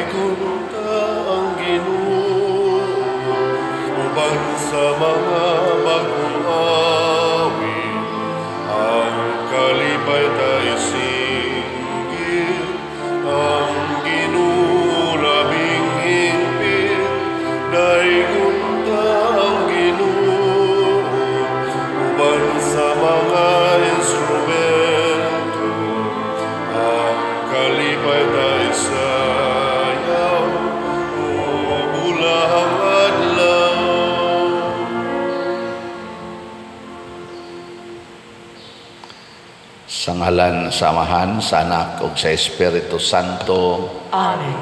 Daygon ta ang Ginoo uban sa mga bag-ong awit, ang kalipay ta isinggit, ang Ginoo labing hingpit. Daygon ta ang Ginoo uban sa mga instrumento, ang kalipay ta isayaw ug ulahang adlaw. Sa ngalan sa Amahan, sa Anak ug sa Espiritu Santo. Amen.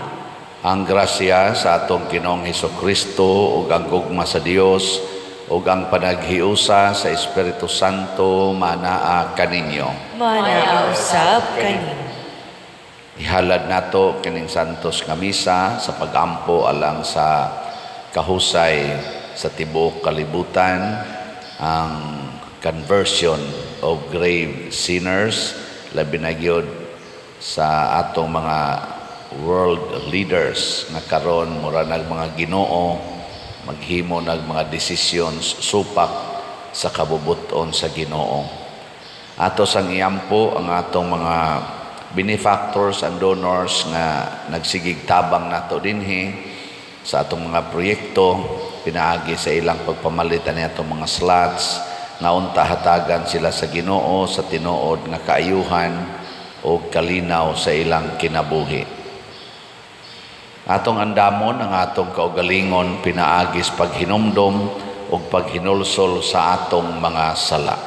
Ang grasya sa atong Ginoong Hesukristo ug ang gugma sa Dios ug ang panaghiusa sa Espiritu Santo manaa kaninyo. Manaa usab kaninyo. Ihalad nato kining santos nga misa sa pagampo alang sa kahusay sa tibuok kalibutan, ang conversion of grave sinners, labi na gyud sa atong mga world leaders nga karon mura nag mga Ginoo, maghimo nag mga decisions supak sa kabubuton sa Ginoo. Ato sang iampo ang atong mga benefactors and donors nga nagsigig tabang nato dinhi sa atong mga proyekto, pinaagi sa ilang pagpamalit ani atong mga slots nga unta hatagan sila sa Ginoo sa tinuod nga kaayuhan o kalinaw sa ilang kinabuhi. Atong andamon ang atong kaugalingon pinaagis paghinumdom ug paghinulsol sa atong mga sala.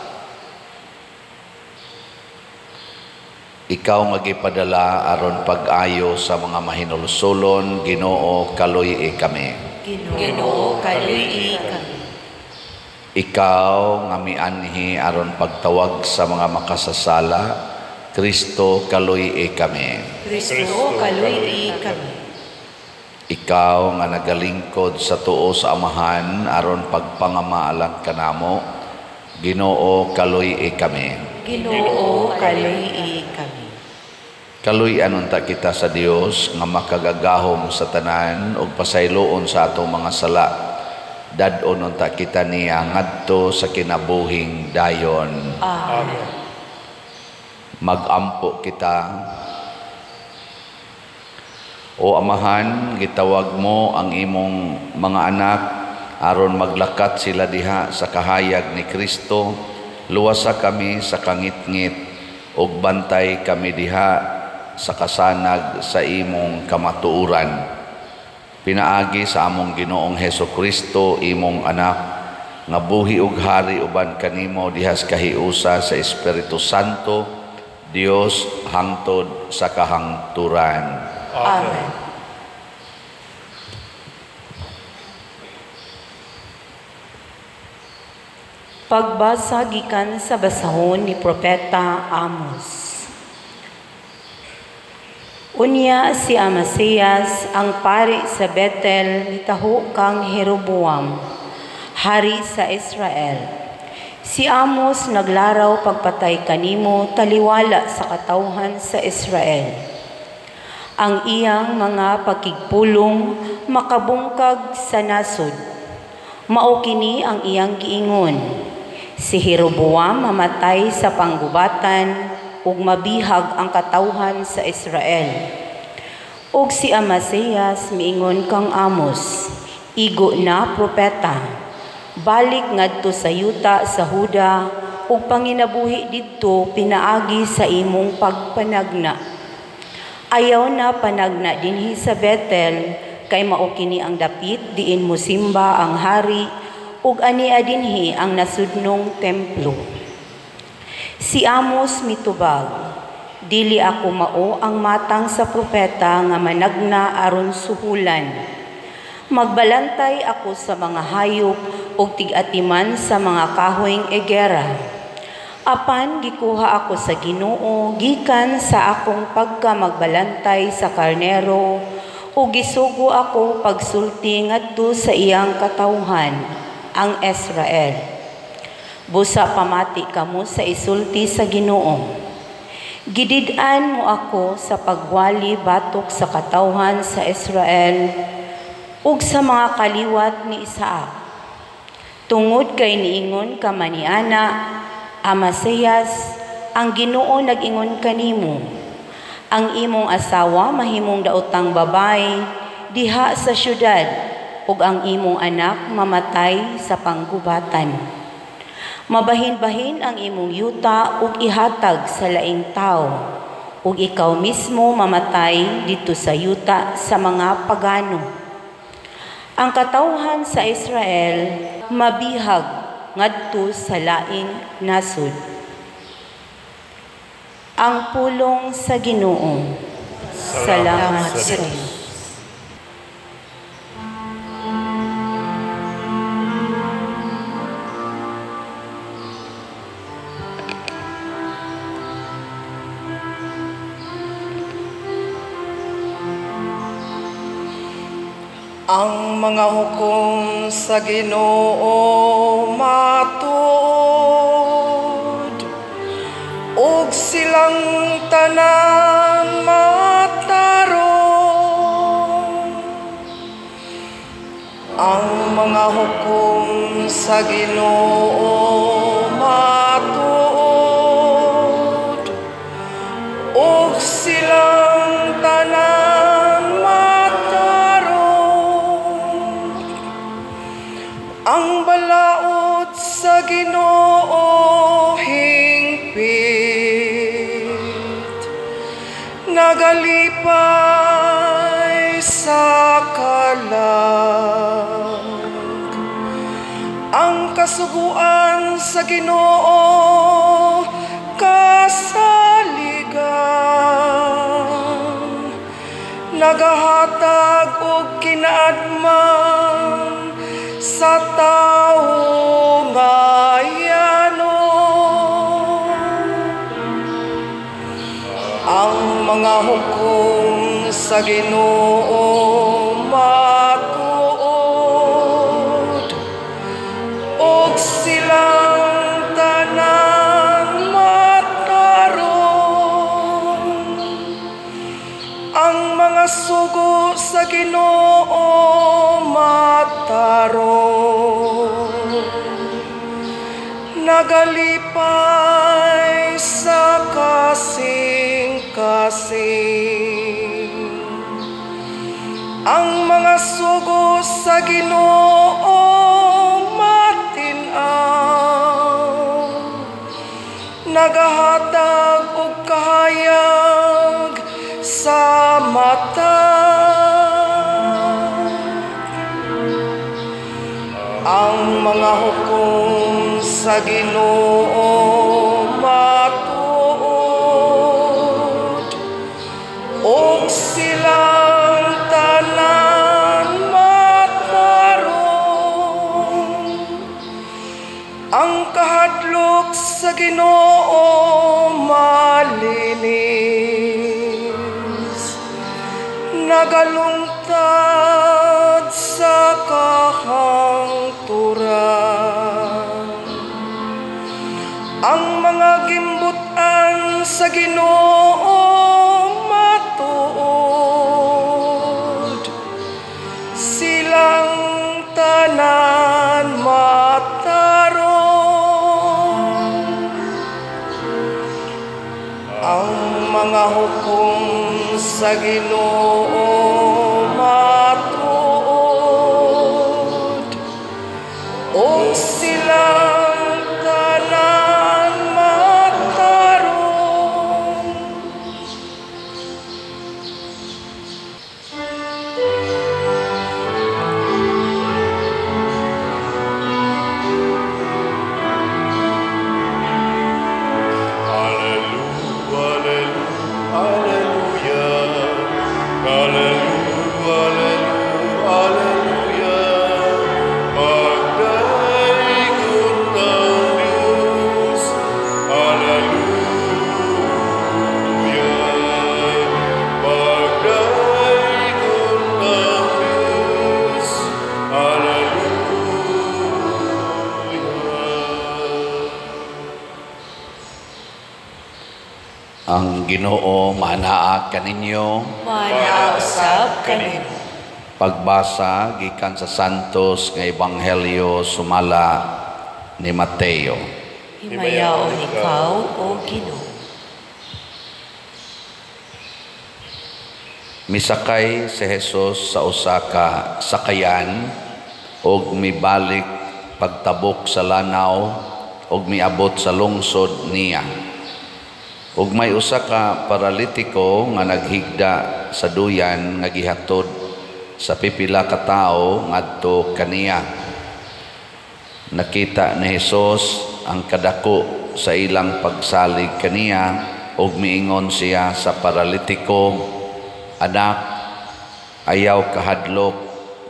Ikaw nga gipadala aron pag-ayo sa mga mahinulsolon, Ginoo, kaluy-i kami. Ginoo, kaluy-i kami. Ikaw nga mianhi aron pagtawag sa mga makasasala, Kristo, kaluy-i kami. Kristo, kaluy-i kami. Ikaw nga nagalingkod sa tuo sa Amahan aron pagpangama alang kanamo, Ginoo, kaluy-i kami. Ginoo, kaluy-i kami. Kaluy-an unta kita sa Dios nga makagagahom sa tanan ug pasayloon sa atong mga sala. Dad-on unta kita niya ngadto sa kinabuhing dayon. Amen. Magampo kita. O Amahan, gitawag mo ang imong mga anak aron maglakat sila diha sa kahayag ni Kristo. Luwasa kami sa kangitngit ug bantay kami diha sa kasanag sa imong kamatuoran. Pinaagi sa among Ginoong Hesukristo, imong anak, nga buhi ug hari uban kanimo diha sa kahiusa sa Espiritu Santo, Dios hangtod sa kahangturan. Amen. Pagbasa gikan sa basahon ni Propeta Amos. Unya si Amasias ang pari sa Betel mitaho kang Jeroboam, hari sa Israel. Si Amos naglaraw pagpatay kanimo taliwala sa katawhan sa Israel. Ang iyang mga pakigpulong makabungkag sa nasod. Mao kini ang iyang giingon. Si Jeroboam mamatay sa panggubatan ug mabihag ang katawhan sa Israel. Ug si Amasias miingon kang Amos, igo na propeta, balik ngadto sa yuta sa Huda ug panginabuhi didto pinaagi sa imong pagpanagna. Ayaw na panagna dinhi sa Betel kay mao kini ang dapit diin mosimba ang hari ug ania dinhi ang nasudnong templo. Si Amos mitubag, dili ako mao ang matang sa propeta nga managna aron suhulan. Magbalantay ako sa mga hayop ug tig-atiman sa mga kahoyng egera. Apan gikuha ako sa Ginoo gikan sa akong pagkamagbalantay sa karnero ug gisugo ako pagsulti ngadto sa iyang katawhan, ang Israel. Busa pamati kamo sa isulti sa Ginoo. Gidid-an mo ako sa pagwali batok sa katawhan sa Israel ug sa mga kaliwat ni Isaac. Tungod kay niingon ka maniana, Amasías, ang Ginoo nag-ingon kanimo. Ang imong asawa mahimong daotang babae diha sa syudad ug ang imong anak mamatay sa panggubatan. Mabahin-bahin ang imong yuta ug ihatag sa laing tawo, ug ikaw mismo mamatay didto sa yuta sa mga pagano. Ang katawhan sa Israel mabihag ngadto sa laing nasod. Ang pulong sa Ginoo. Salamat sa Dios. Ang mga hukom sa Ginoo matuod, ug silang tanan matarong. Ang mga hukom sa Ginoo matuod, ug silang tanan matarong. Ang balaod sa Ginoo hingpit, nagalipay sa kalag. Ang kasuguan sa Ginoo kasaligan, nagahatag og kinaadman sa tawo nga yano. Ang mga hukom sa Ginoo matuod, ug silang tanan matarong. Ang mga sugo sa Ginoo matarong, nagalipay sa kasing-kasing. Ang mga sugo sa Ginoo matin-aw, nagahatag og kahayag sa mata. Ang mga hukom sa Ginoo matuod, ug silang tanan matarong. Ang kahadlok sa Ginoo malinis, nagalungtad sa kahangturan. Ang mga gimbutan sa Ginoo matuod, silang tanan matarong. Ang mga hukom sa Ginoo matuod, ug silang tanan matarong. Alleluia, alleluia, alleluia, alleluia. Ang Ginoo maanaa kaninyo. Maanaa usab kanimo. Pagbasa gikan sa Santos nga Ebanghelyo sumala ni Mateo. Himayaon ikaw, o Ginoo. Misakay si Jesus sa usa ka sakayan ug mibalik pagtabok sa lanaw ug miabot sa lungsod niya. Ug may usa ka paralitiko nga naghigda sa duyan nga gihatod sa pipila ka tawo ngadto kaniya. Nakita ni Hesus ang kadako sa ilang pagsalig kaniya ug miingon siya sa paralitiko, "Anak, ayaw kahadlok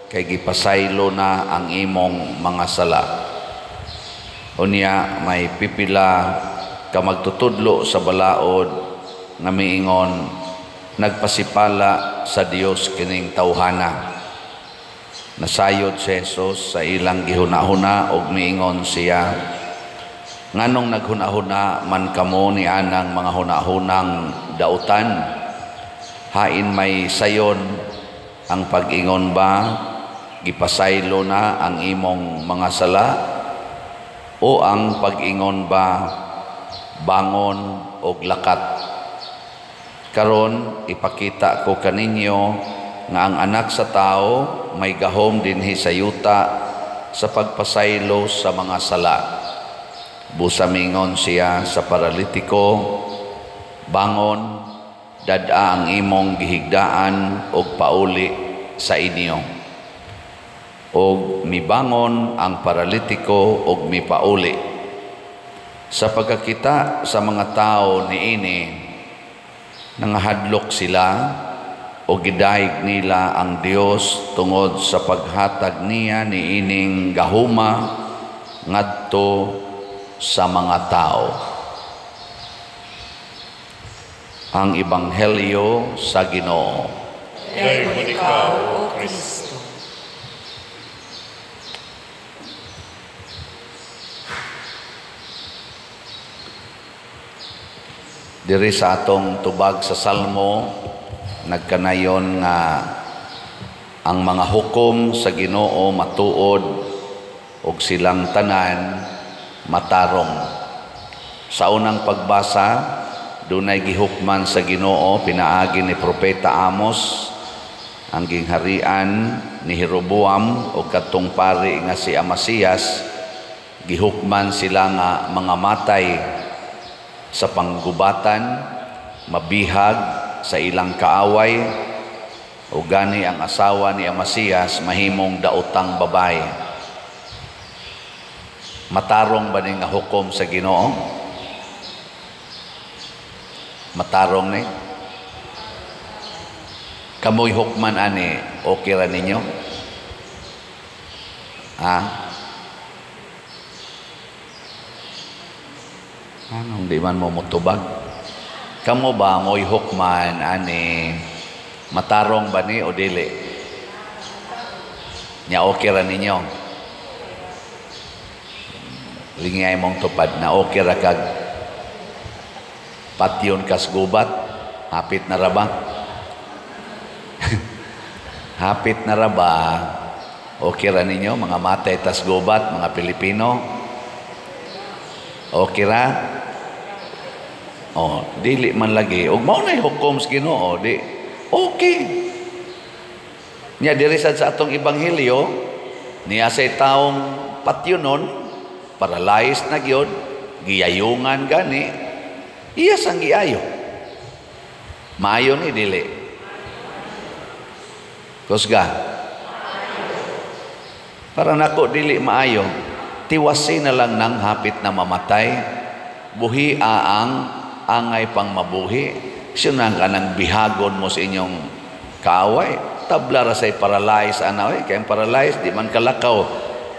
kay gipasaylo na ang imong mga sala." Unya may pipila ka magtutudlo sa balaod nga miingon, "Nagpasipala sa Dios kining tawhana." Nasayod si Jesus sa ilang gihuna-huna ug miingon siya, "Nganong naghuna-huna man kamo ni anang mga hunahunang dautan? Hain may sayon ang pag-ingon ba, gipasaylo na ang imong mga sala? O ang pag-ingon ba, bangon og lakat? Karon ipakita ko kaninyo nga ang anak sa tao may gahom dinhi sa yuta sa pagpasaylo sa mga sala." Busa mingon siya sa paralitiko, "Bangon, dad-a ang imong gihigdaan og pauli sa inyo." Og mibangon ang paralitiko og mipauli. Sa pagkakita sa mga tao niini, nangahadlok sila o gidayeg nila ang Dios tungod sa paghatag niya niining gahuma ngadto sa mga tao. Ang Ebanghelyo sa Ginoo. Daygon ikaw, O Kristo. Diri sa atong tubag sa Salmo, nagkanayon nga ang mga hukom sa Ginoo matuod ug silang tanan matarong. Sa unang pagbasa, dunay gihukman sa Ginoo pinaagi ni Propeta Amos ang gingharian ni Jeroboam ug kadtong pari nga si Amasias. Gihukman sila nga mga matay sa panggubatan, mabihag sa ilang kaaway, o gani ang asawa ni Amasias mahimong daotang babae. Matarong ba ni nga hukom sa Ginoo? Matarong ni? Kamoy hukman ani, okay ra ninyo? Ha? Anong di man mo mutubag? Kamo ba mo'y hukman ani, matarong ba ni o dili? Nya okay ra ninyo? Lingay mong tupad na okay ra kag patyon kas gubat, hapit na ra ba? Hapit na ra ba? Okay ra ninyo mga matay tas gubat, mga Pilipino? Okay ra? Oh, dili man lagi. Ug mao nay hukom sa Ginoo, di okay. Nya diri sad sa atong ebanghelyo, niya say taong patyonon, paralyzed na gyud, giyayungan gani, iya sang giayo. Maayo ni dili. Kusga. Para nako dili maayo, tiwasi na lang nang hapit na mamatay, buhi ang angay pang mabuhi. Siya na kanang bihagon mo sa inyong kaaway. Tabla ra say paralyzed ana oy, kay ang paralyzed di man kalakaw.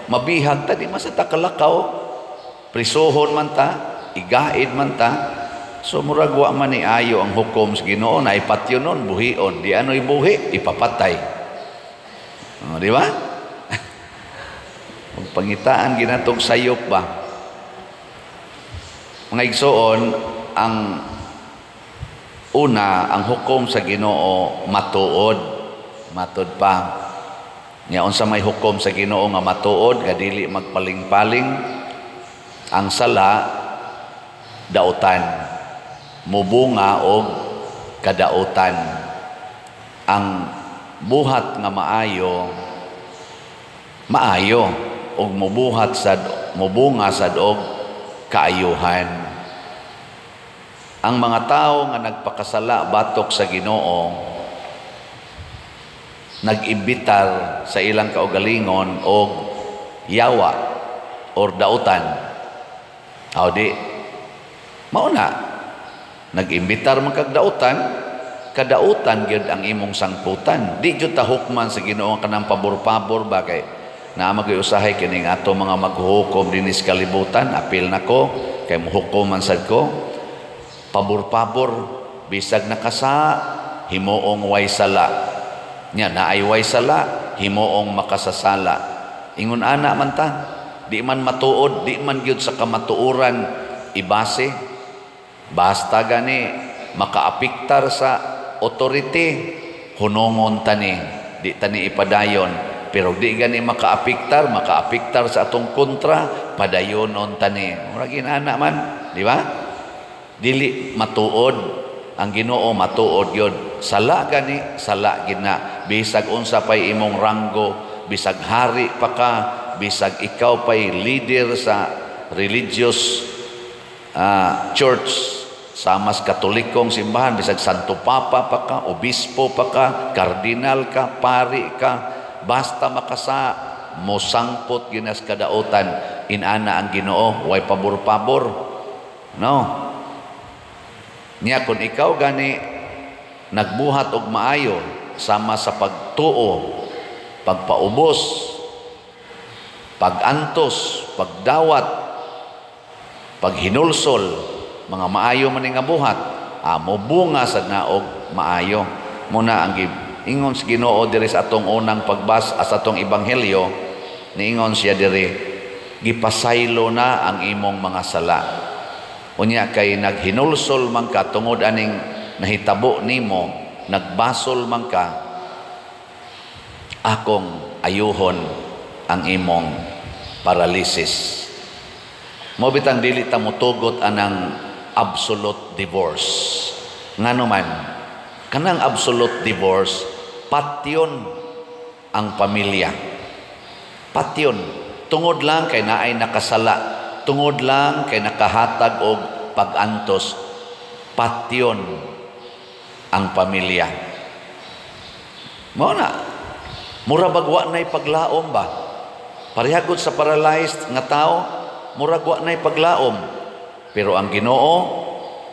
Mabihag ta, di man sa ta kalakaw. Prisuhon man ta, igaid man ta. So murag wa man ni ayo ang hukom sa Ginoo na ipatyonon, buhion, di ano'y buhi, ipapatay. O, di ba? Pagpangitaan ginatog sayop ba? Mga igsoon, ang Una, ang hukom sa Ginoo matuod. Matud pa. Nya unsa may hukom sa Ginoo nga matuod, nga dili magpaling-paling? Ang sala dautan, mubunga og kadautan. Ang buhat nga maayo, maayo og mubuhat sad, mubunga sad og kaayuhan. Ang mga tawo nga nagpakasala batok sa Ginoo, nag-imbitar sa ilang kaugalingon og yawa or dautan. Aw di mao na, nag-imbitar man kag dautan, kadautan gyud ang imong sangputan. Di gyud ta hukman sa Ginoo kanang pabor-pabor ba, kay naa magyud usahay kining ato mga maghuhukom dinhi sa kalibutan. Apil nako kay mohukom man sad ko pabor-pabor. Bisag nakasa, himuong way sala. Nya naay way sala, himuong makasasala. Ingon ana man ta, di man matuod, di man gyud sa kamatuoran ibase. Basta gani makaapiktar sa authority, hunongon tani, di tani ipadayon. Pero di gani makaapiktar, makaapiktar sa atong kontra, padayonon tani. Murag inana man, di ba? Dili matuod. Ang Ginoo matuod yun. Sala gani, sala gina. Bisag unsa pay imong ranggo, bisag hari pa ka, bisag ikaw pay leader sa religious church, sa mas Katolikong simbahan, bisag Santo Papa pa ka, obispo pa ka, kardinal ka, pari ka, basta makasa, mosangpot ginas kadautan. Inana ang Ginoo, way pabor-pabor. No? Niya kung ikaw gani nagbuhat og maayo sama sa pagtuo, pagpaubos, pagantos, pagdawat, paghinulsol, mga maayo man nga buhat, mobunga sad na og maayo. Muna ang ingon sa Ginoo diri sa atong unang pagbasa sa atong ebanghelyo, niingon siya diri, gipasaylo na ang imong mga sala. Unya kay naghinulsol man ka tungod aning nahitabo nimo, nagbasol man ka, akong ayuhon ang imong paralysis. Mo bitang dili ta motugot anang absolute divorce. Ngano man, kanang absolute divorce, patyon ang pamilya. Patyon. Tungod lang kay naay nakasala, tungod lang kay nakahatag og pag-antos, patyon ang pamilya. Mao na, mura bag wa na'y paglaom ba? Parehagod sa paralyzed nga tao, murag wa na'y paglaom. Pero ang Ginoo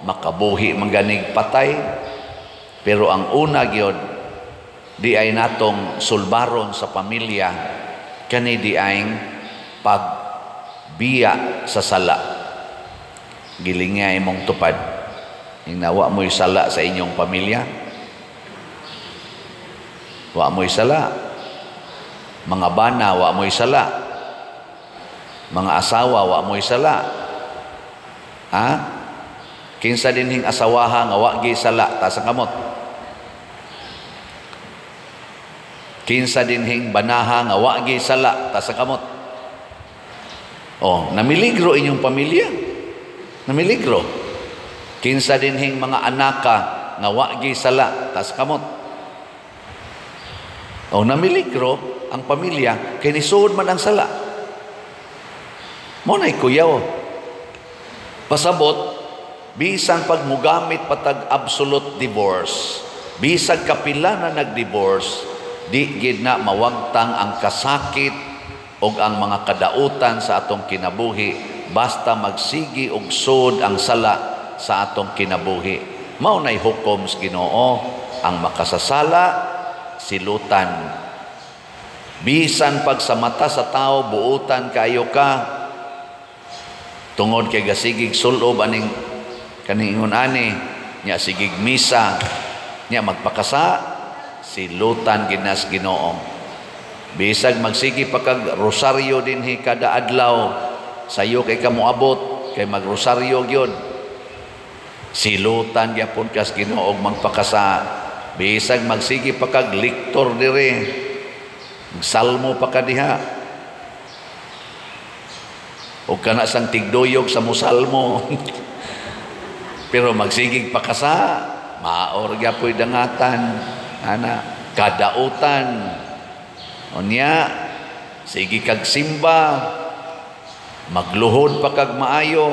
makabuhi man ganig patay. Pero ang una gyud di ay natong sulbaron sa pamilya, kani di ay pagbiya sa sala. Gilinga imong tupad. Inawa mo'y sala sa inyong pamilya. Wa mo'y sala. Mga bana, wa mo'y sala. Mga asawa, wa mo'y sala. Ha? Kinsa dinhing asawaha nga wa gi sala, taas ang kamot. Kinsa dinhing banaha nga wa gi sala, taas ang kamot. Oh, namiligro inyong pamilya. Namiligro. Kinsa dinhing mga anaka nga wa gi sala, taas ang kamot. Oh, namiligro ang pamilya kay nisuod man ang sala. Mo nay kuyaw. Pasabot, bisan pag mugamit patag absolute divorce, bisag kapila na nag-divorce, di gid na mawagtang ang kasakit og ang mga kadautan sa atong kinabuhi, basta magsigi og sud ang sala sa atong kinabuhi. Mao nay hukom sa Ginoo, ang makasasala silutan. Bisan pag sa mata sa tao buutan kayo ka, tungod kay gasigig sulob aning kaningon ani nya, sigig misa nya, magpakasa, silutan ginas Ginoo. Bisag magsigi pa kag rosaryo dinhi kada adlaw, sayo kay ka moabot kay magrosaryo gyud. Silutan gyapon kas Ginoo og magpakasa. Bisag magsige pa kag lektor dire, salmo pa ka diha, o kana sang tigduyog sa musalmo. Pero magsigig pa kasa, maor gyapoy dangatan ana kadautan. Unya sige kag simba, magluhod pa kag maayo,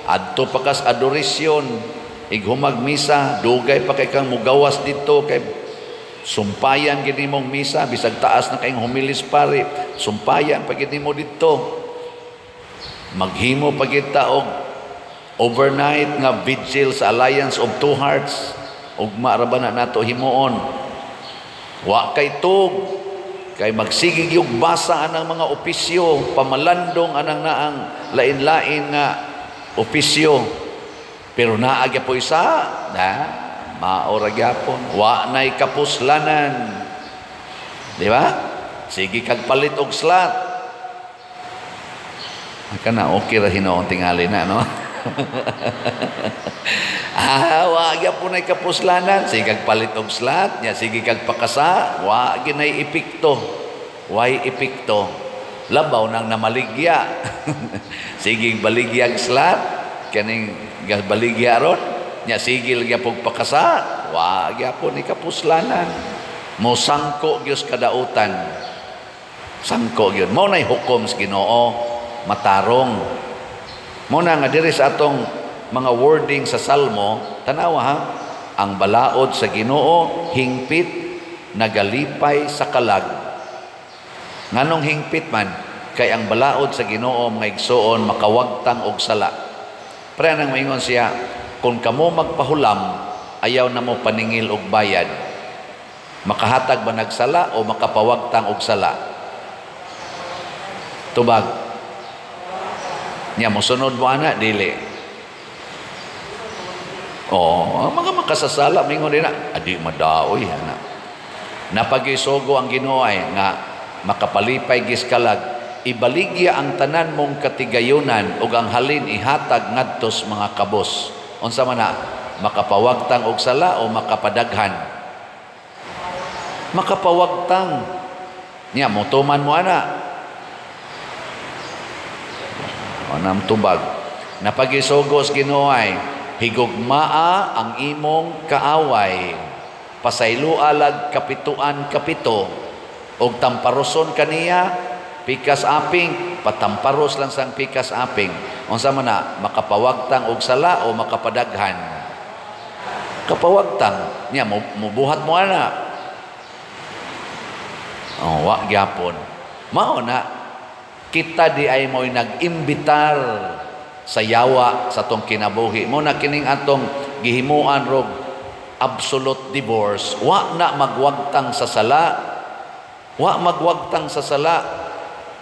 adto pa kas adoration, ighumag misa, dugay pa kay kang mugawas dito kay sumpayan gid nimong misa, bisag taas na kayong humilis pare, sumpayan pa gid nimo didto. Maghimo pa kita og overnight nga vigil sa Alliance of Two Hearts, ugma ra ba na nato himuon. Wa kay tug kay magsigig yung basa anang mga opisyo, pamalandong anang naang lain-lain nga opisyo. Pero naa gyapoy sa na maora gyapon, wa nay kapuslanan. Di ba? Sige kag palit og slot. Kana okay ra hinuon tingali na, no? Wa gyapon nay kapuslanan. Sige kag palit og slot, nya sige kag pakasa, wa ginay epekto. Way epekto. Labaw nang namaligya. Sige baligyag slot, kaning baligya ron, nya sigil gyapon pakasa, wa gyapon ni kapuslanan. Mosangko gyud kadautan. Sangko gyud. Mao nay hukom sa Ginoo, matarong. Mao na nga diri sa atong mga wording sa Salmo, tanawa ha, ang balaod sa Ginoo hingpit, nagalipay sa kalag. Nganong hingpit man? Kay ang balaod sa Ginoo, mga igsoon, makawagtang og sala. Pre nang maingon siya, kung kamo magpahulam, ayaw na mo paningil og bayad. Makahatag ba nagsala o makapawagtang og sala? Tubag. Nya mosunod mo ana dili. Oh, mga makasasala mingon din na, adi madaoy ana. Napagisugo ang Ginoo ay nga makapalipay giskalag, ibaligya ang tanan mong katigayunan ug ang halin ihatag ngadtos mga kabos. Unsa man na? Makapawagtang og sala o makapadaghan? Makapawagtang. Nya motuman mo ana. Anam tubag. Napagisugos Ginoo ay higugmaa ang imong kaaway, pasayloa lag kapituan kapito, og tamparoson kaniya pikas aping, patamparos lang sang pikas aping. Unsa man na? Makapawagtang og sala o makapadaghan? Kapawagtang. Nya mubuhat mo ana. Oh, wa gyapon. Mao na kita di ay mo'y nag-imbitar sa yawa sa atong kinabuhi. Mo na kining atong gihimuan rog absolute divorce. Wa na magwagtang sa sala. Wa magwagtang sa sala.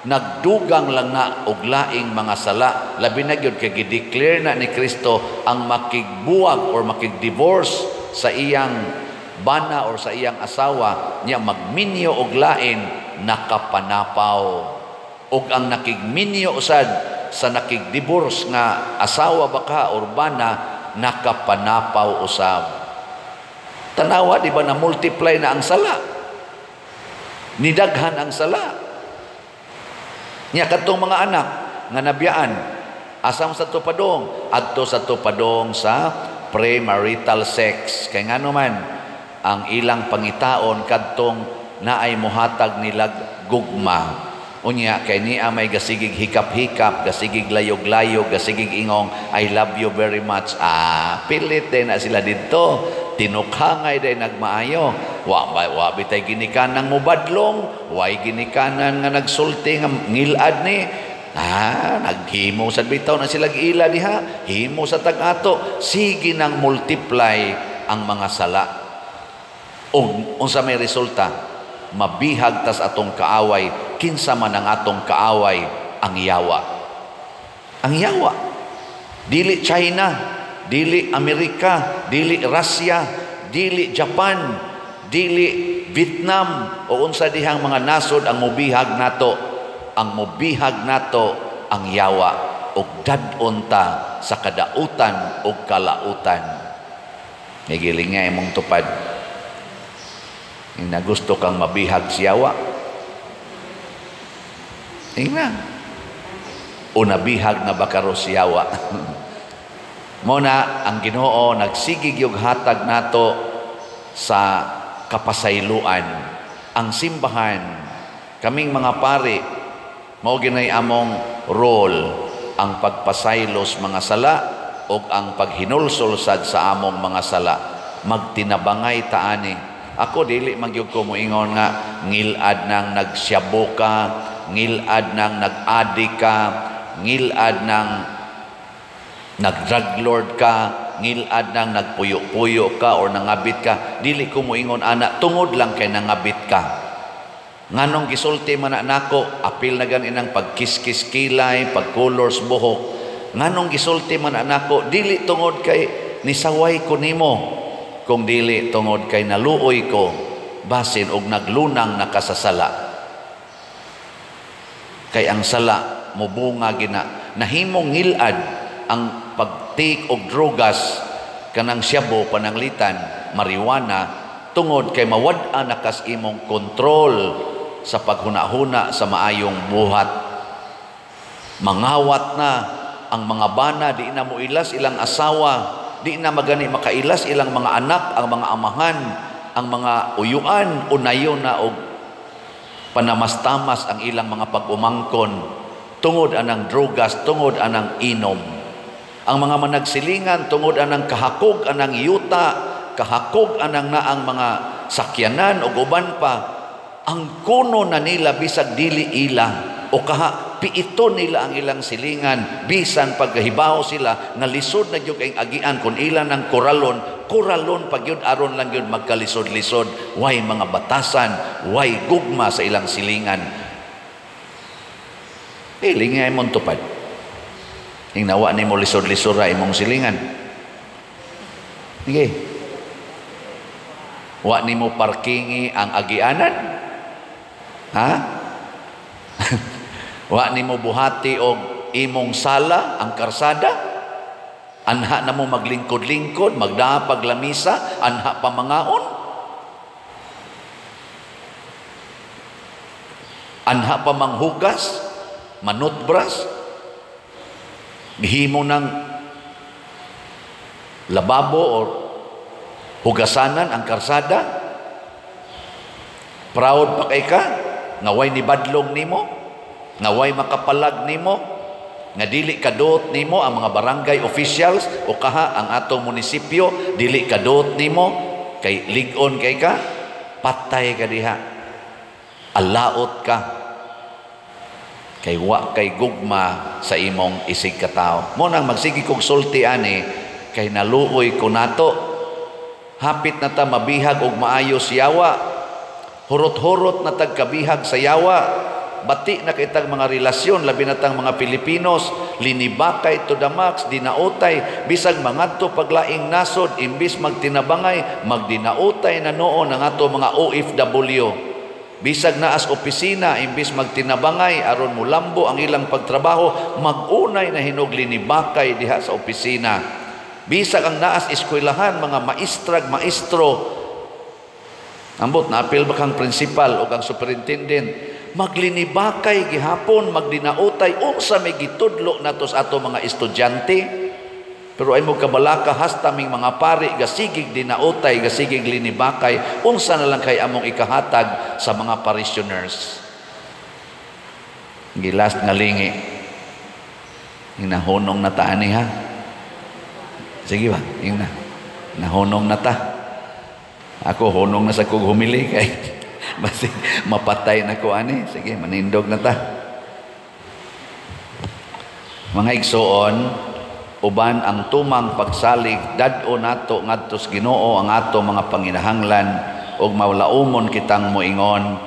Nagdugang lang na og laing mga sala. Labi na gyud kay gi-declare na ni Kristo ang makigbuwag or makigdivorce sa iyang bana or sa iyang asawa niya magminyo og lain, nakapanapaw. Og ang nakigminyo sad sa nakigdivorce nga asawa baka or bana, nakapanapaw usab. Tanawa, di ba na multiply na ang sala? Nidaghan ang sala. Nya kadtong mga anak nga nabiyaan, asam sa tupadong? Adto sa tupadong sa premarital sex. Kay ngano man ang ilang pangitaon kadtong naay mohatag nilag gugma. Unya kay niya may gasigig hikap-hikap, gasigig layog-layog, gasigig ingong I love you very much. Ah, pilit din na sila didto. Tinukhangay din nagmaayo. Wa bitay ginikanan mubadlong, way ginikanan nga nagsulti nga ngilad ni. Ah, naghimo sa bitaw na sila ila diha, himo sa tag-ato, sige nang multiply ang mga sala. Ug unsa may resulta? Mabihag tas atong kaaway. Kinsa man ang atong kaaway? Ang yawa. Ang yawa. Dili China, dili Amerika, dili Russia, dili Japan, dili Vietnam o unsa dihang mga nasod ang mobihag nato. Ang mobihag nato ang yawa. ug dad-on ta sa kadautan ug kalautan. Giling nga imong tupad. Ing nagusto kang mabihag siyawa. Ingna. O nabihag na ba karo siyawa? Mao na ang Ginoo nagsigig yung hatag nato sa kapasayloan. Ang simbahan, kaming mga pari, mao ginay among role ang pagpasaylos mga sala o ang paghinulsol sad sa among mga sala. Magtinabangay taani. Ako dili magyud ko moingon nga ngilad nang nagsyabo ka, ngilad nang nag-adik ka, ngilad nang nag-drug lord ka, ngilad nang nagpuyo-puyo ka or nangabit ka. Dili ko moingon ana tungod lang kay nangabit ka. Nganong gisulti man na nako, apil na gan inang pagkiskis kilay, pagcolors buhok. Nganong gisulti man na nako, dili tungod kay nisaway ko nimo, kung dili tungod kay naluoy ko, basin og naglunang nakasasala. Kay ang sala mubunga gina, nahimong ngilad ang pag-take og drogas kanang syabo pananglitan, marijuana, tungod kay mawad-an na kas imong kontrol sa paghuna-huna sa maayong buhat. Mangawat na ang mga bana, di na mo ilas ilang asawa, di na magani makailas ilang mga anak, ang mga amahan, ang mga uyuan, unayon na og panamastamas ang ilang mga pag-umangkon tungod anang drogas, tungod anang inom. Ang mga managsilingan tungod anang kahakog anang yuta, kahakog anang naang mga sakyanan o uban pa, ang kuno na nila bisag dili ila o kaha piito nila ang ilang silingan bisan pagkahibaw sila nga lisod na gyud kay agian kun ila ng koralon, koralon pag yun aron lang yun magkalisod-lisod. Way mga batasan, way gugma sa ilang silingan. Lingay imong tupad. Ing nawa nimo lisod-lisod ra imong silingan. Sige. Wa nimo parkingi ang agianan? Ha? Wa nimo buhati og imong sala ang karsada? Anha na mo maglingkod-lingkod, magdapag lamisa, anha pa mangaon? Anha pa manghugas, manutbras, gihimo ng lababo or hugasanan ang karsada? Proud pa kay ka nga way ni badlong nimo, nga way makapalag nimo, nga dili kaduot nimo ang mga barangay officials o kaha ang atong munisipyo, dili kaduot nimo kay lig-on kay ka, patay ka diha, alaot ka kay wa kay gugma sa imong isig katawo. Mo nang magsige kog sulti ani kay naluoy ko nato. Hapit na ta mabihag og maayo siyawa. Hurot-hurot na tag kabihag sa yawa. Bati na kitang mga relasyon, labi na tang mga Pilipinos, linibakay to the max, dinautay, bisag mangadto paglaing nasod, imbis magtinabangay, magdinautay na noon ang ato mga OFW. Bisag naas opisina, imbis magtinabangay, aron mulambo ang ilang pagtrabaho, magunay na hinog linibakay diha sa opisina. Bisag ang naas eskwelahan, mga maestrag, maestro, ambot, naapil ba kang principal o kang superintendent, maglinibakay gihapon, magdinautay, unsa may gitudlo nato sa ato mga estudyante. Pero ay mo kabalaka hasta ming mga pari gasigig dinautay, gasigig linibakay, unsa na lang kay among ikahatag sa mga parishioners. Gilas nga lingi. Nahunong na ta ani ha. Sige ba, ingna. Nahunong na ta. Ako hunong na sa kog humili kay basi mapatay na ko ani. Sige, manindog na ta. Mga igsoon, uban ang tumang pagsalig dad-o nato ngadto sa Ginoo ang ato mga panginahanglan ug mawlaumon kitang moingon,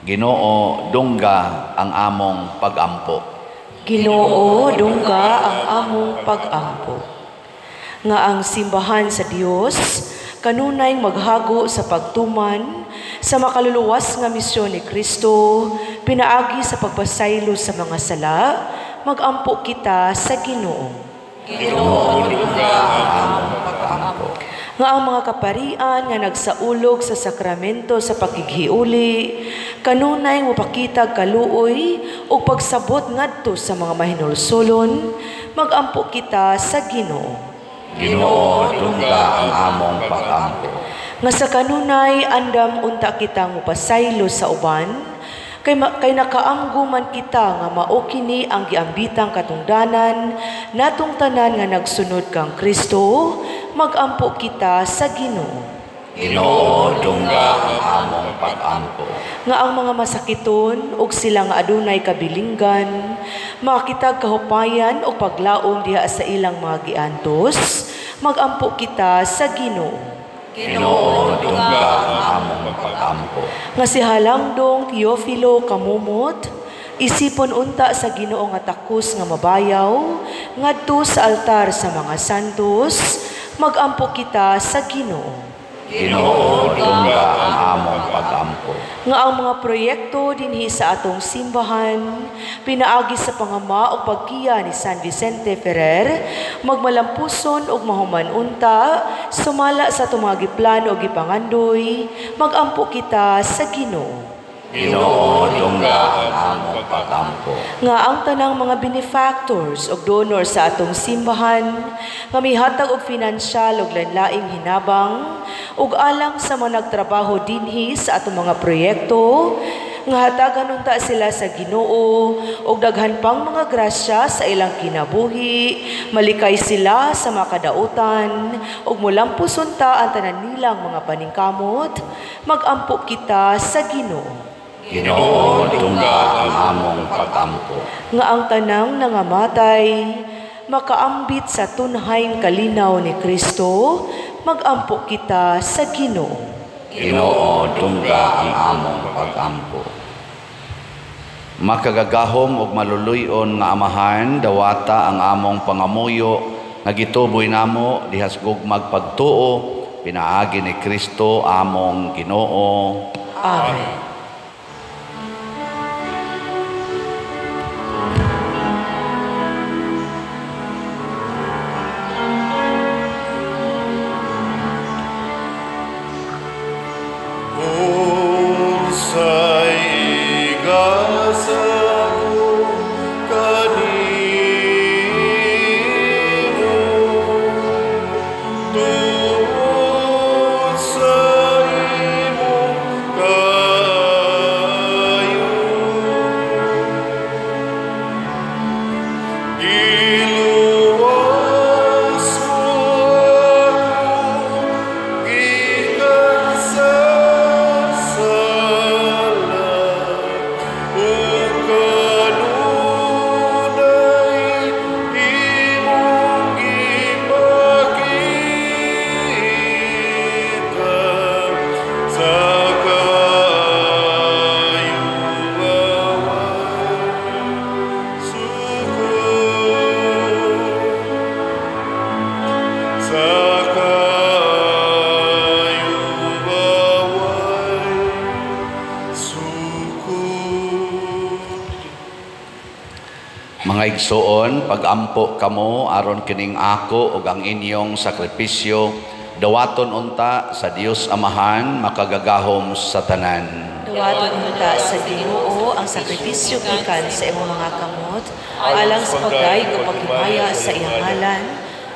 Ginoo, dungga ang among pagampo. Ginoo, dungga ang among pagampo. Nga ang simbahan sa Dios kanunay maghago sa pagtuman sa makaluluwas nga misyon ni Kristo, pinaagi sa pagpasaylo sa mga sala, magampo kita sa Ginoo. Ginoo, dungga ang among pag-ampo. Nga ang mga kaparian nga nagsaulog sa sakramento sa pakighiuli, kanunay mopakitag kaluoy ug pagsabot ngadto sa mga mahinulsolon, magampo kita sa Ginoo. Ginoo, dungga ang among pag-ampo. Nga sa kanunay andam unta kita mopasaylo sa uban, kay nakaamgo man kita nga mao kini ang giambitang katungdanan natong tanan nga nagsunod kang Kristo, magampo kita sa Ginoo. Ginoo, dungga ang among pag-ampo. Nga ang mga masakiton ug sila nga adunay kabilinggan, makitag kahupayan ug paglaom diha sa ilang mga giantos, magampo kita sa Ginoo. Ginoo, dungga ang among pag-ampo. Nga si Halangdong Teofilo Kamumot, isipon unta sa Ginoo nga takos nga mabayaw ngadto sa altar sa mga santos, magampo kita sa Ginoo. Ginoo, dungga ang among pag-ampo. Nga ang mga proyekto dinhi sa atong simbahan, pinaagi sa pangama o pagkiya ni San Vicente Ferrer, magmalampuson ug mahuman unta, sumala sa atong mga giplano o gipangandoy, magampo kita sa Ginoo. Ginoo, dungga ang among pag-ampo. Nga ang tanang mga benefactors ug donor sa atong simbahan, nga mihatag og finansyal ug lain-laing hinabang, ug alang sa mga nagtrabaho dinhi sa atong mga proyekto, nga hatagan unta sila sa Ginoo ug daghan pang mga grasya sa ilang kinabuhi, malikay sila sa mga kadautan ug molampos unta ang tanan nilang mga paningkamot, magampo kita sa Ginoo. Ginoo, dungga ang among pag-ampo. Nga ang tanang nangamatay makaambit sa tunhayng kalinaw ni Kristo, magampo kita sa Ginoo. Ginoo, dungga ang among pag-ampo. Makagagahom ug maluluy-on nga Amahan, dawata ang among pangamuyo nga gituboy namo diha sa gugmag pagtuo, pinaagi ni Kristo among Ginoo. Amen. Unsay igasa ko kanimo, tungod sa imong kaayo. Giluwas mo ako gikan sa sala, ug kanunay imong gipakita sa kaayo sukod. Sa kaayo sukod. Mga igsoon, pagampo kamo aron kining ako ug ang inyong sakripisyo dawaton unta sa Dios Amahan makagagahom sa tanan. Dawaton unta sa Ginoo ang sakripisyo gikan sa imong mga kamot, alang sa pagdayeg ug paghimaya sa iyang ngalan,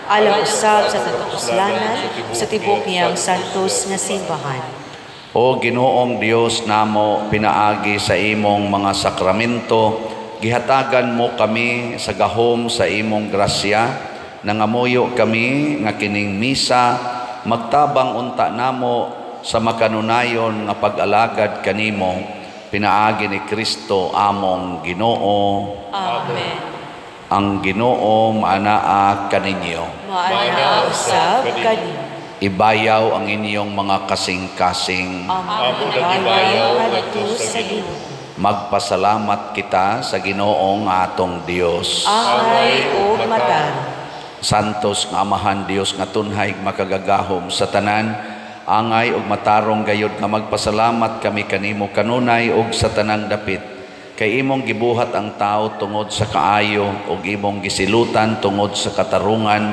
alang usab sa katuslanan sa tibuok niyang santos nga simbahan. O Ginoong Dios namo, pinaagi sa imong mga sakramento, gihatagan mo kami sa gahom sa imong grasya. Nangamuyo kami nga kining misa magtabang unta namo sa makanunayon nga pag-alagad kanimo, pinaagi ni Kristo among Ginoo. Amen. Ang Ginoo maanaa kaninyo. Maanaa usab kanimo. Ibayaw ang inyong mga kasing-kasing. Amo nag-ibayaw ngadto sa Ginoo. Magpasalamat kita sa Ginoong atong Dios. Angay ug matarong. Santos nga Amahan Dios nga tunhay makagagahom sa tanan, angay ug matarong gayod nga magpasalamat kami kanimo kanunay ug sa tanang dapit. Kay imong gibuhat ang tao tungod sa kaayo, ug imong gisilutan tungod sa katarungan,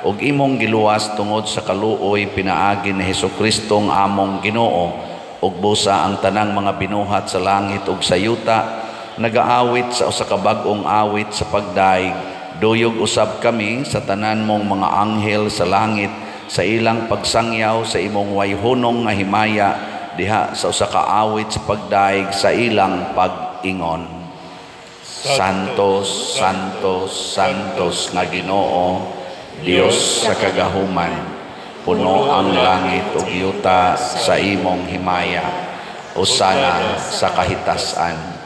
ug imong giluwas tungod sa kaluoy pinaagi ni Hesukristo ang among Ginoo. Ug busa ang tanang mga binuhat sa langit ug sa yuta nagaawit sa usa ka bag-ong awit sa pagdaig. Duyog usab kami sa tanan mong mga anghel sa langit sa ilang pagsangyaw sa imong wayhunong nga himaya diha sa usa ka awit sa pagdaig sa ilang pag-ingon. Santos, Santos, Santos nga Ginoo, Dios sa kagahuman, puno ang langit ug yuta sa imong himaya. Usana sa kahitasan.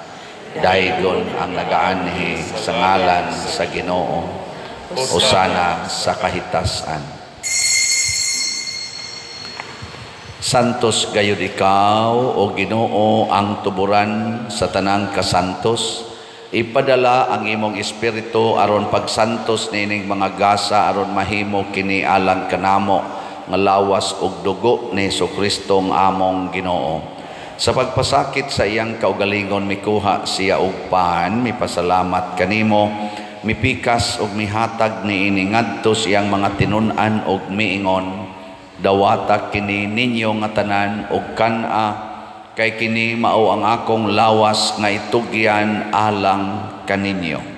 Daygon ang nagaanhi sa ngalan sa Ginoo. Usana sa kahitasan. Santos gayud ikaw, o Ginoo, ang tuburan sa tanang kasantos. Ipadala ang imong espiritu aron pagsantos niining mga gasa aron mahimo kini alang kanamo nga lawas ug dugo ni Hesukristo ang among Ginoo. Sa pagpasakit sa iyang kaugalingon mikuha siya og pan, mipasalamat kanimo, mipikas ug mihatag niini ngadto sa iyang mga tinun-an ug miingon, dawata kini ninyo nga tanan ug kan-a, kay kini mao ang akong lawas nga itugyan alang kaninyo.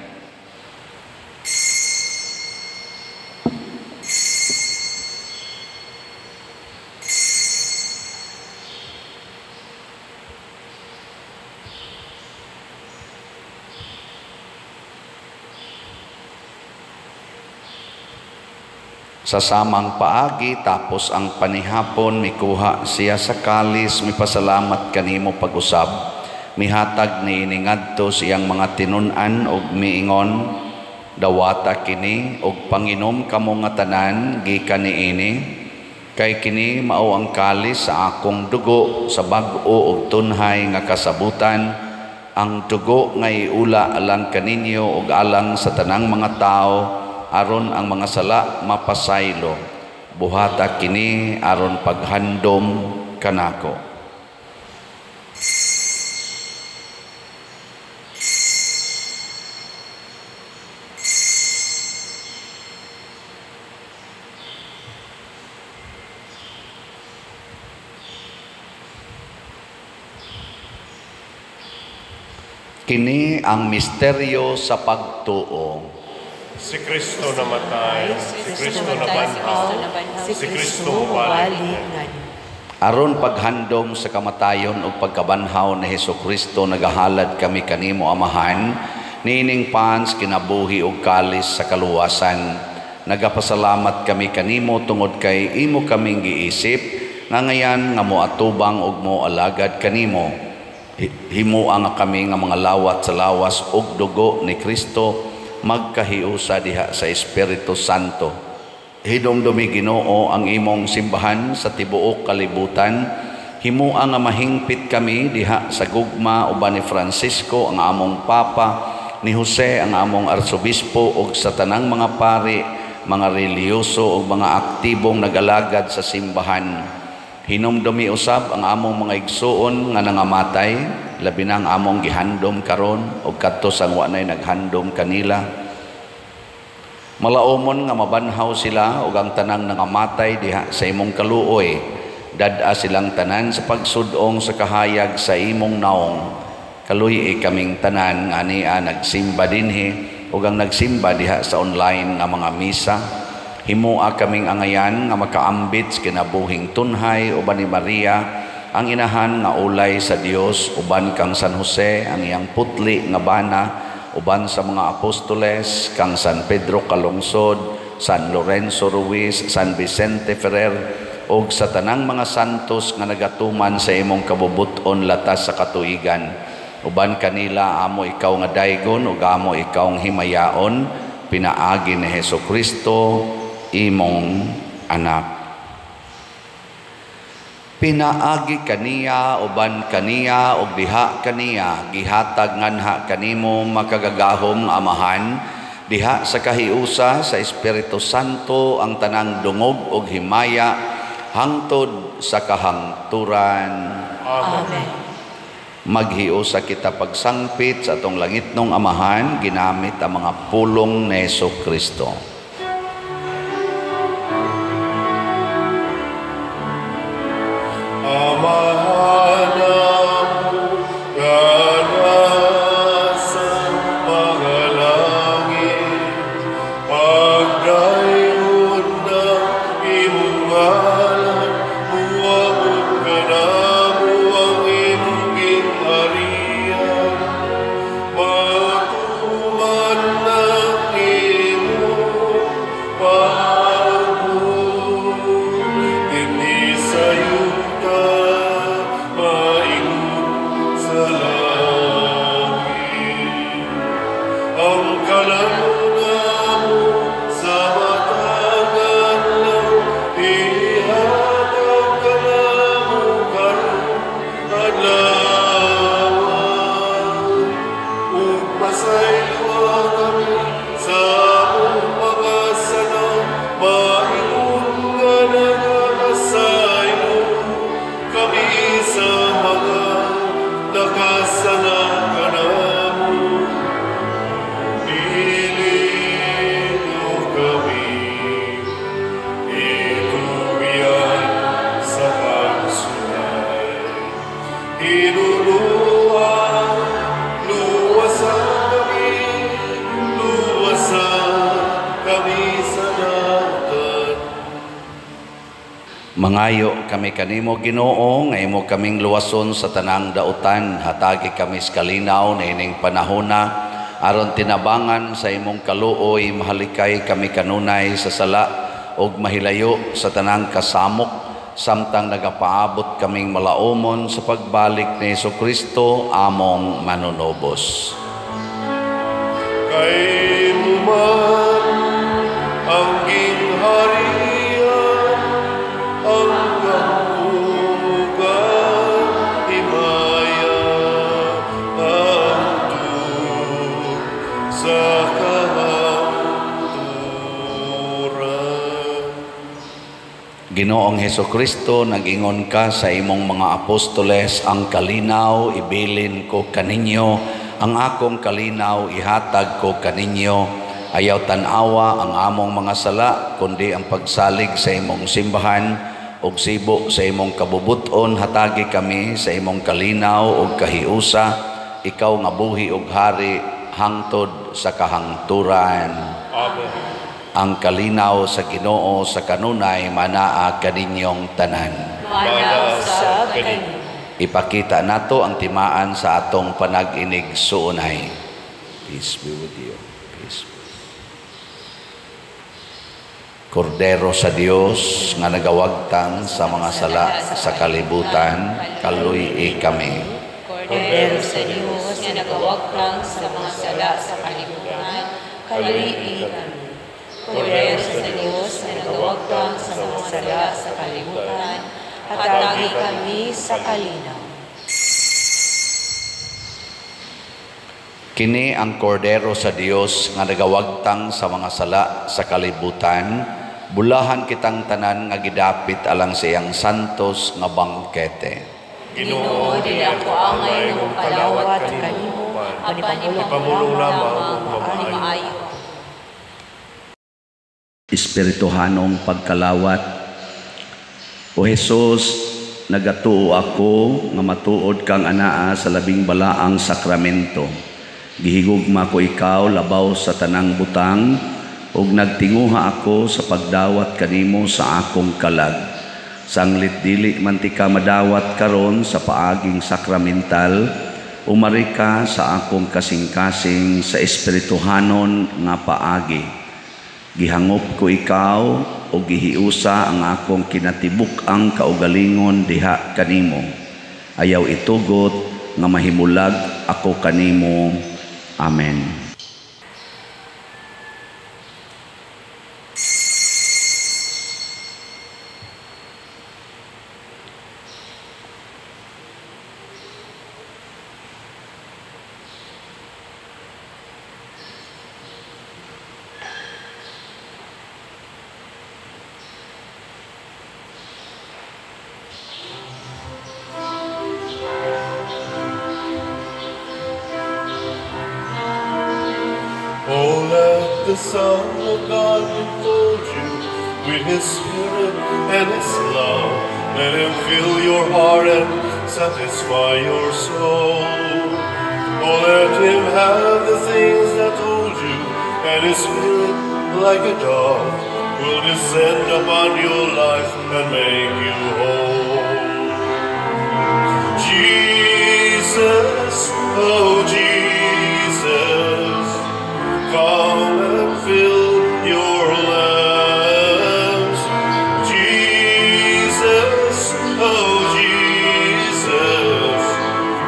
Sa samang paagi, tapos ang panihapon, mikuha siya sa kalis, mipasalamat kanimo pag-usab, mihatag niini ngadto sa iyang mga tinun-an ug miingon, dawata kini ug panginom kamo nga tanan gikan niini, kay kini mao ang kalis sa akong dugo sa bag-o ug tunhay nga kasabutan, ang dugo nga iula alang kaninyo ug alang sa tanang mga tawo, aron ang mga sala mapasaylo. Buhata kini aron paghandom kanako. Kini ang misteryo sa pagtuo. Si Kristo namatay, si Kristo nabanhaw, si Kristo mubalik. Aron paghandom sa kamatayon ug pagkabanhaw ni Hesukristo, nagahalad kami kanimo Amahan, niining pans kinabuhi ug kalis sa kaluwasan. Nagapasalamat kami kanimo tungod kay imo kaming giisip nga ngayan nga moatubang ug moalagad kanimo. Himoa nga kami nga mga lawat sa lawas ug dugo ni Kristo, magkahiusa diha sa Espiritu Santo. Hinumdumi Ginoo ang imong simbahan sa tibuok kalibutan. Himoa nga mahingpit kami diha sa gugma uban ni Francisco ang among Papa, ni Jose ang among Arsobispo ug sa tanang mga pari, mga relihiyoso ug mga aktibong nagalagad sa simbahan. Hinumdumi usab ang among mga igsuon nga nangamatay, labi na ang among gihandom karon ug kadto sang wa nay naghandom kanila. Malaomon nga mabanhaw sila ug ang tanang nangamatay diha sa imong kaluoy. Dad-a silang tanan sa pagsud-ong sa kahayag sa imong naong. Kaluy-i kaming tanan nga ania nagsimba dinhi ug ang nagsimba diha sa online nga mga misa. Himoa kaming angayan nga makaambit sa kinabuhing tunhay uban ni Maria ang inahan nga ulay sa Dios, uban kang San Jose ang iyang putli nga bana, uban sa mga apostoles kang San Pedro Calungsod, San Lorenzo Ruiz, San Vicente Ferrer ug sa tanang mga santos nga nagatuman sa imong kabubut-on latas sa katuigan. Uban kanila amo ikaw nga daygon ug amo ikaw ang himayaon pinaagi ni Hesukristo imong anak. Pinaagi kaniya, uban kaniya, ug diha kaniya, gihatag nganha kanimo makagagahom nga Amahan, diha sa kahiusa sa Espiritu Santo ang tanang dungog ug himaya hangtod sa kahangturan. Amen. Maghiusa kita pagsangpit sa atong langitnong Amahan ginamit ang mga pulong ni Hesus Kristo. Amahan namo nga nasa mga langit, pagdayhon ang imong ngalan, muabot kanamo ang imong gingharian, matuman ang imong pagbuot dinhi sa yuta maingon sa langit. Ang kalamon namo sa matag adlaw, ihatag kanamo karong adlaw. Ug pasayloa kami sa among mga sala, maingon nga nagapasaylo kami sa mga nakasala kanamo. Dili mo kami itugyan sa pagsulay. Hinuluan, luwasan kami, luwasan kami sa dautan. Mangayo kami kanimo Ginoo nga imo kaming luwason sa tanang dautan, hatagi kami sa kalinaw niining panahona aron tinabangan sa imong kaluoy mahalikay kami kanunay sa sala ug mahilayo sa tanang kasamok samtang nagapaabot kaming malaumon sa pagbalik ni Hesukristo among manunubos. Kay man ang gingharian, ang kahugan, himaya, hangtod sa kahangturan. Ginoong Hesukristo, nag-ingon ka sa imong mga apostoles, ang kalinaw ibilin ko kaninyo, ang akong kalinaw ihatag ko kaninyo. Ayaw tan-awa ang among mga sala, kundi ang pagsalig sa imong simbahan ug sibo sa imong kabubuton, hatagi kami sa imong kalinaw ug kahiusa, ikaw nga buhi ug hari hangtod sa kahangturan. Amen. Ang kalinaw sa Ginoo sa kanunay manaa kaninyong tanan. Mana sa kaninyo. Ipakita nato ang timaan sa atong panag-inig suunay. Peace be with you. Peace. Kordero sa Dios nga nagawagtang sa mga sala sa kalibutan, kaluy-i kami. Kordero sa Dios nga nagawagtang sa mga sala sa kalibutan, kaluy-i kami. Kordero sa Dios nga nagawagtang sa mga sala sa kalibutan, hatagi kami sa kalinaw. Kini ang kordero sa Dios nga nagawagtang sa mga sala sa kalibutan, bulahan kitang tanan nga gidapit alang sa iyang santos nga bangkete. Ginoo, dili ako angay nga mokalawat kanimo, apan ipamulong lamang ang ang maayo. Espirituhanong pagkalawat. O Jesus, nagatuo ako nga matuod kang anaa sa labing balaang sakramento. Gihigugma ko ikaw labaw sa tanang butang, ug nagtinguha ako sa pagdawat kanimo sa akong kalag. Sanglit dili man ti ka madawat karon sa paaging sakramental, umari ka sa akong kasing-kasing sa espirituhanon nga paagi. Gihangop ko ikaw o gihiusa ang akong kinatibuk-ang kaugalingon diha kanimo. Ayaw itugot nga mahimulag ako kanimo. Amen. the Son of God enfold you with His Spirit and His love. Let Him fill your heart and satisfy your soul. Oh, let Him have the things that hold you, and His Spirit, like a dove, will descend upon your life and make you whole. Jesus, oh Jesus, come and fill your lamps. Jesus, oh Jesus,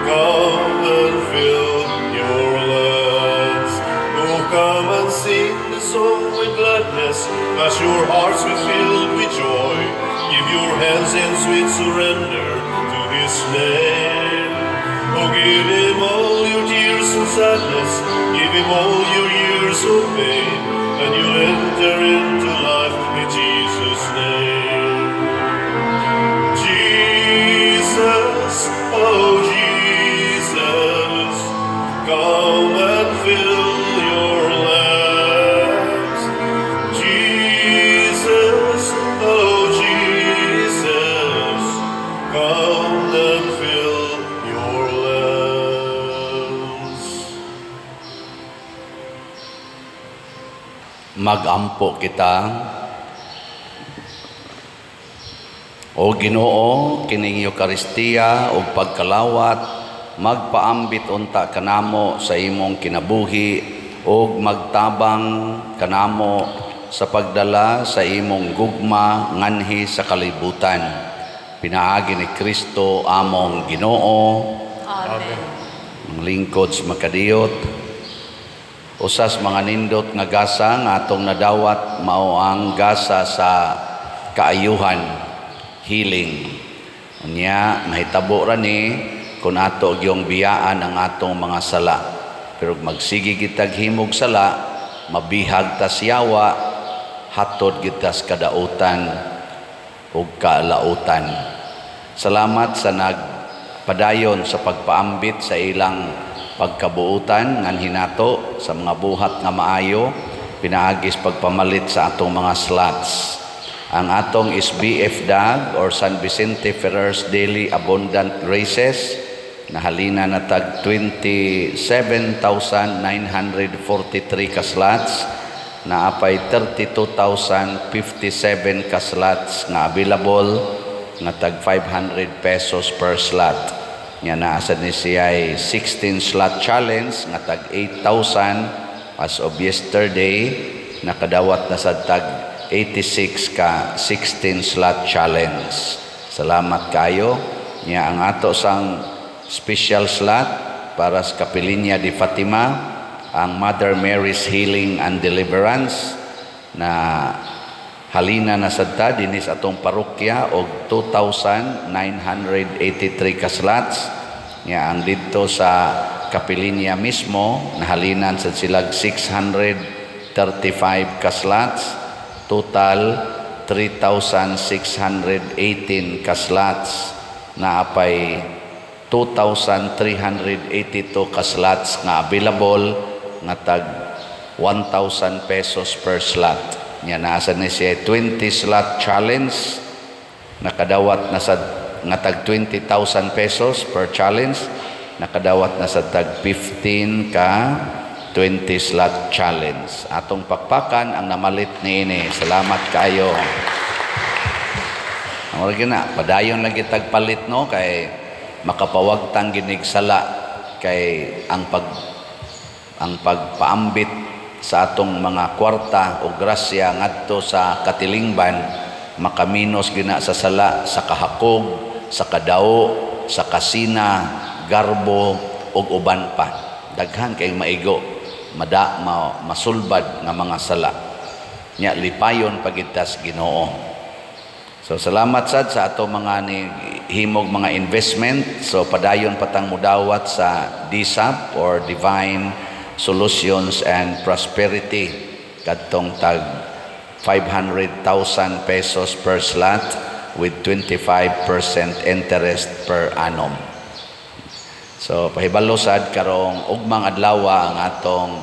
come and fill your lamps. Oh, come and sing the song with gladness, as your hearts be filled with joy. Give your hands in sweet surrender to His name. Oh, give Him all your tears and sadness, give Him all your years of pain, and you'll enter into life in Jesus' name. Jesus, oh Jesus, come and fill your lamps. Jesus, oh Jesus, come and fill your lamps. Magampo kita. O Ginoo, kining Eukaristiya ug pagkalawat magpaambit unta kanamo sa imong kinabuhi ug magtabang kanamo sa pagdala sa imong gugma nganhi sa kalibutan. Pinaagi ni Kristo among Ginoo. Amen. Ang lingkod sa makadiyot, usas mga nindot nga gasa nga atong nadawat mao ang gasa sa kaayuhan, healing. Unya mahitabo ra ni kung ato gyung biyaan ang atong mga sala. Pero magsige kitag himog sala, mabihag ta siyawa, hatod kita sa kadautan ug kalautan. Salamat sa nagpadayon sa pagpaambit sa ilang pagkabuutan nganhi nato sa mga buhat nga maayo, pinaagis pagpamalit sa atong mga slots. Ang atong SBF DAG or San Vicente Ferrer's Daily Abundant Graces nahalina na tag 27,943 ka slots, naapay 32,057 ka slots nga available nga tag 500 pesos per slot. Nga naa sad ni siya'y 16 slot challenge nga tag 8,000 as of yesterday, nakadawat na sad tag 86 ka 16 slot challenge. Salamat kayo. Nya ang ato sang special slot para sa Kapilinya di Fatima, ang Mother Mary's Healing and Deliverance na halina na sad ta dinhi sa atong parokya og 2,983 ka slots. Nya ang didto sa Kapilinya mismo nahalinan sad silag 635 ka slots, total 3,618 ka slots, naapay 2,382 ka slots nga available nga tag 1,000 pesos per slot. Nya naa ni siya 20 slot challenge, nakadawat na sa nga tag 20,000 pesos per challenge, nakadawat na sa tag 15 ka 20 slot challenge. Atong pakpakan ang namalit niini. Salamat kayo. Ang ora gina, padayon lang kitag palit no kay makapawagtang ginig sala kay ang pagpaambit sa atong mga kwarta o grasya ngadto sa katilingban makaminos gina sa sala sa kahakog, sa kadao, sa kasina, garbo ug uban pa. Daghan kay maigo, masulbad nga mga sala. Nya lipayon pagidtas Ginoo. So salamat sad sa ato mga ni himog mga investment. So padayon patang mudawat sa DSAP or Divine Solutions and Prosperity kadtong tag 500,000 pesos per slot with 25% interest per annum. So pahibalo sad karong ugmang adlaw ang atong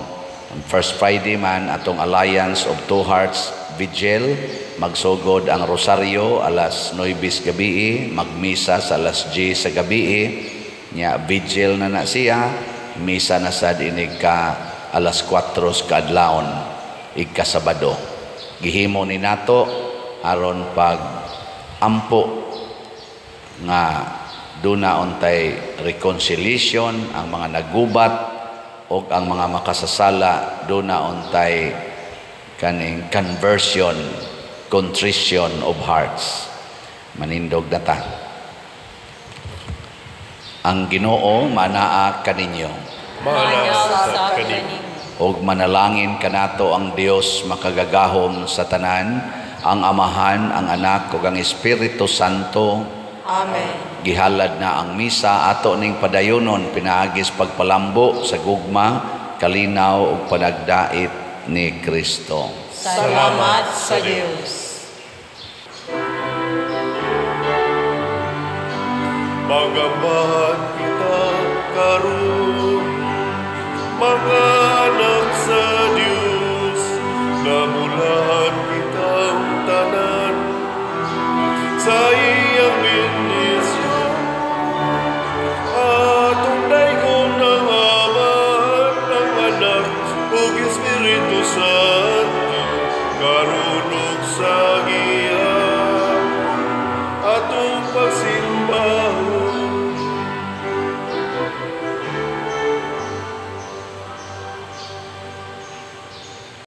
Ang first Friday man atong Alliance of Two Hearts Vigil, magsugod ang rosaryo alas 9 sa gabi, magmisa sa alas 10 sa gabi, nya vigil na na siya, misa na sad inig ka alas 4 sa kaadlawon igka Sabado. Gihimo ni nato aron pag ampo nga duna untay reconciliation ang mga nagubat o ang mga makasasala, duna untay kaning conversion, contrition of hearts. Manindog na ta. Ang Ginoo manaa kaninyo. Maanaa sa kanimo. Og manalangin kanato ang Dios makagagahom sa tanan, ang Amahan, ang Anak ug ang Espiritu Santo. Amen. Gihalad na ang misa, ato ning padayonon pinaagis pagpalambo sa gugma, kalinaw ug panagdait ni Kristo. Salamat sa Dios. Magambahan kita karon, mga anak sa Dios, namulahan kitang tanan sa iyang bendisyon. Atong daygon ang Amahan, ang Anak, ug Espiritu Santo, karon ug sa